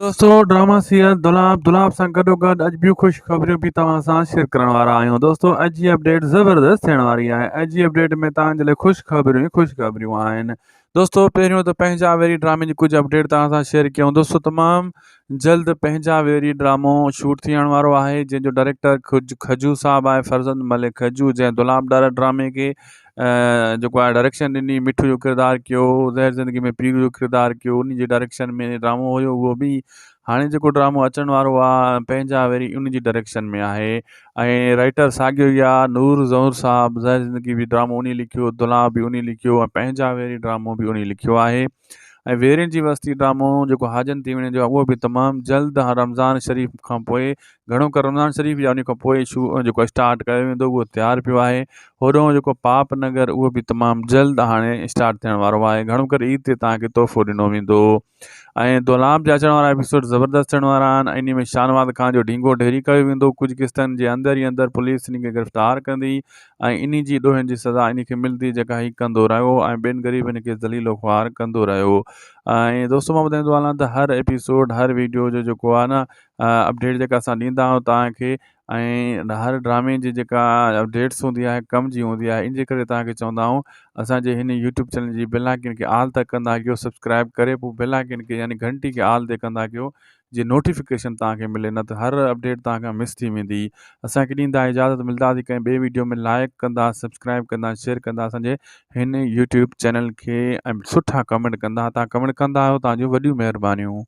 دوستو drama serial دولاب دولاب سان گڏو گڏ اڄ ٻيون خوش خبريون به توهان سان شيئر ڪرڻ وارا آهيون دوستو اڄ جي اپڊيٽ زبردست ٿيڻ واري آهي اڄ جي اپڊيٽ ۾ توهان جي لاء خوش خبريون ئي خوش خبريون آهن دوستو پهريون ته پنهنجا ويري ڊرامي جي ڪجهه اپڊيٽ توهان سان شيئر ڪيون دوستو تمام جلد پنهنجا ويري ڊرامو شوٽ ٿيڻ وارو آهي جنهن جو ڊائريڪٽر کجو صاحب آهي فرزند ملڪ کجو جنهن دولاب ڊار ڊرامي کي جيڪو آهي ڊائريڪشن ڏني مٺو جو ڪردار ڪيو زهر زندگي ۾ پيرو جو ڪردار ڪيو ان جي ڊائريڪشن ۾ ڊرامو هيو اهو به هاڻي جيڪو ڊرامو اچڻ وارو آهي پنهنجا وري ان جي ڊائريڪشن ۾ آهي ۽ رائٽر ساڳيو ئي آهي نور زئور صاحب زهر زندگي به ڊرامو انهي لکيو دولاب به انهي لکيو ۽ پنهنجا ويري ڊرامو به انهي لکيو آهي ۽ ويرين جي وستي ڊرامو جيڪو حاجن تيوڻي جو آهي اهو به تمام جلد رمضان شريف کان پوء گهڻو ڪري رمضان شريف يا ان کان پوء شو جيڪو اسٽارٽ ڪيو ويندو اهو تيار پيو آهي هوڏانهن جيڪو پاپ نگر اهو به تمام جلد هاڻي اسٽارٽ ٿيڻ وارو آهي گهڻو ڪري عيد تي توهان کي تحفو ڏنو ويندو ۽ دولاب جا اچڻ وارا ايپيسوڊ زبردست ٿيڻ وارا آهن ۽ انهي ۾ شاهنواز خان جو ڍينگو ڍيري ڪيو ويندو ڪجهه قسطن جي اندر ئي اندر پوليس انهي کي گرفتار ڪندي ۽ انهي جي ڏوهن جي سزا انهي کي ملندي جيڪا هي ڪندو رهيو ۽ ٻين غريبن کي ذليل و خوار ڪندو رهيو ۽ دوستو مان ٻڌائيندو هلان ته هر ايپيسوڊ هر ويڊيو جو جيڪو آهي نه اپڊيٽ جيڪا اسان ڏيندا آهيون توهان کي ۽ هر ڊرامي جي جيڪا اپڊيٽس هوندي آهي ڪم جي هوندي آهي ان جي ڪري توهان کي چوندا آهيون اسان جي هن يوٽيوب چينل جي بيل آئڪن کي آل تي ڪندا ڪيو سبسڪرائب ڪري پوء بيل آئڪن کي يعني گهنٽي کي آل تي ڪندا ڪيو جي نوٽيفڪيشن توهان کي ملي نه ته هر اپڊيٽ توهان کان مس ٿي ويندي اسان کي ڏيندا اجازت ملداسي ڪنهن ٻي ويڊيو ۾ لائڪ ڪندا سبسڪرائب ڪندا شيئر ڪندا اسان جي هن يوٽيوب چينل کي ۽ سٺا ڪمينٽ ڪندا توهان ڪمينٽ ڪندا آهيو توهان جون وڏيون مهربانيون.